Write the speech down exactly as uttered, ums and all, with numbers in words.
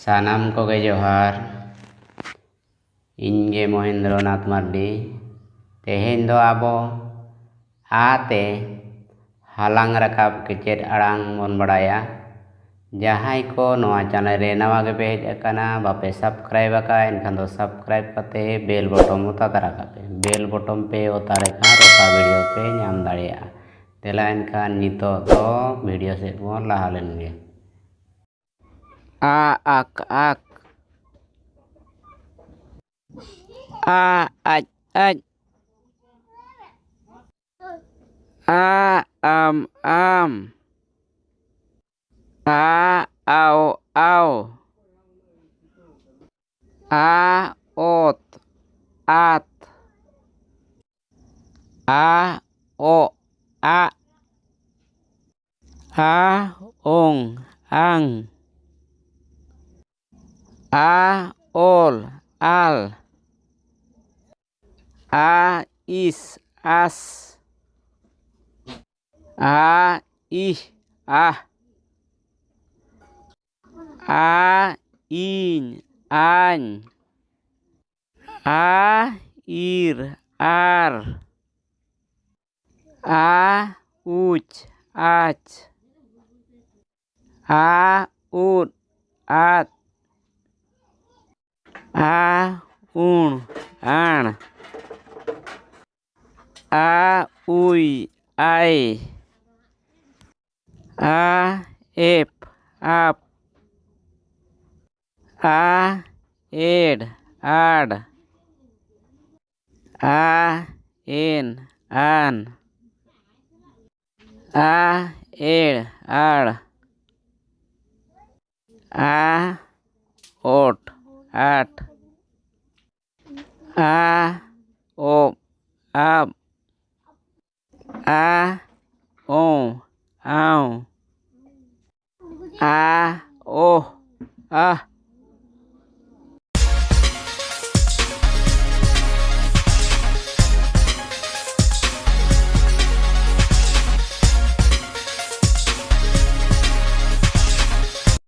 ᱥᱟᱱᱟᱢ ᱠᱚᱜᱮ ᱡᱚᱦᱟᱨ᱾ ᱤᱧ ᱜᱮ ᱢᱚᱦᱮᱱᱫᱨᱚ ᱱᱟᱛᱷ ᱢᱟᱨᱰᱤ᱾ ᱛᱮᱦᱮᱧ ᱫᱚ ᱟᱵᱚ ᱟ ᱛᱮ ᱦᱟᱞᱟᱝ ᱨᱟᱠᱟᱵ ᱠᱮᱪᱮᱫ ᱟᱲᱟᱝ ᱵᱚᱱ ᱵᱟᱲᱟᱭᱟ᱾ ᱡᱟᱦᱟᱸᱭ ᱠᱚ ᱱᱚᱣᱟ ᱪᱮᱱᱮᱞ ᱨᱮ ᱱᱟᱣᱟ ᱜᱮᱯᱮ ᱦᱮᱡ ᱟᱠᱟᱱᱟ, ᱵᱟᱯᱮ ᱥᱟᱵᱥᱠᱨᱟᱭᱤᱵ ᱟᱠᱟᱫᱼᱟ, ᱮᱱᱠᱷᱟᱱ ᱫᱚ ᱥᱟᱵᱥᱠᱨᱟᱭᱤᱵ ᱠᱟᱛᱮ ᱵᱮᱞ ᱵᱚᱴᱚᱢ ᱚᱛᱟ ᱛᱟᱨᱟ ᱠᱟᱜ ᱯᱮ᱾ ᱵᱮᱞ ᱵᱚᱴᱚᱢ ᱯᱮ ᱚᱛᱟ ᱞᱮᱠᱷᱟᱱ ᱨᱚᱠᱟ ᱵᱷᱤᱰᱤᱭᱳ ᱯᱮ ᱧᱟᱢ ᱫᱟᱲᱮᱭᱟᱜᱼᱟ᱾ ᱫᱮᱞᱟ ᱮᱱᱠᱷᱟᱱ ᱱᱤᱛᱚᱜ ᱫᱚ ᱵᱷᱤᱰᱤᱭᱳ ᱥᱮᱫ ᱵᱚᱱ ᱞᱟᱦᱟ ᱞᱮᱱ ᱜᱮ᱾ ᱟ ᱟᱠ ᱟᱠ᱾ ᱟ ᱟᱡ ᱟᱡ᱾ ᱟ ᱟᱢ ᱟᱢ᱾ ᱟ ᱟᱣ ᱟᱣ᱾ ᱟ ᱚᱛ ᱟᱛ᱾ ᱟ ᱚᱜ ᱟᱜ᱾ ᱟ ᱚᱝ ᱟᱝ᱾ ᱟ ᱚᱞ ᱟᱞ᱾ ᱟ ᱤᱥ ᱟᱥ᱾ ᱟ ᱤᱦ ᱟᱦ᱾ ᱟ ᱤᱧ ᱟᱧ᱾ ᱟ ᱤᱨ ᱟᱨ᱾ ᱟ ᱩᱪ ᱟᱪ᱾ ᱟ ᱩᱫ ᱟᱫ᱾ ᱟ ᱩᱬ ᱟᱬ᱾ ᱟ ᱩᱭ ᱟᱭ᱾ ᱟ ᱮᱯ ᱟᱯ᱾ ᱟ ᱮᱰ ᱟᱲ᱾ ᱟ ᱮᱱ ᱟᱱ᱾ ᱟ ᱮᱲ ᱟᱲ᱾ ᱟ ᱚᱴ ᱟᱴ᱾ ᱟ ᱚᱵ ᱟᱵ᱾ ᱟ ᱚᱝ ᱟᱣ᱾ ᱟ ᱚᱦ ᱟᱦ᱾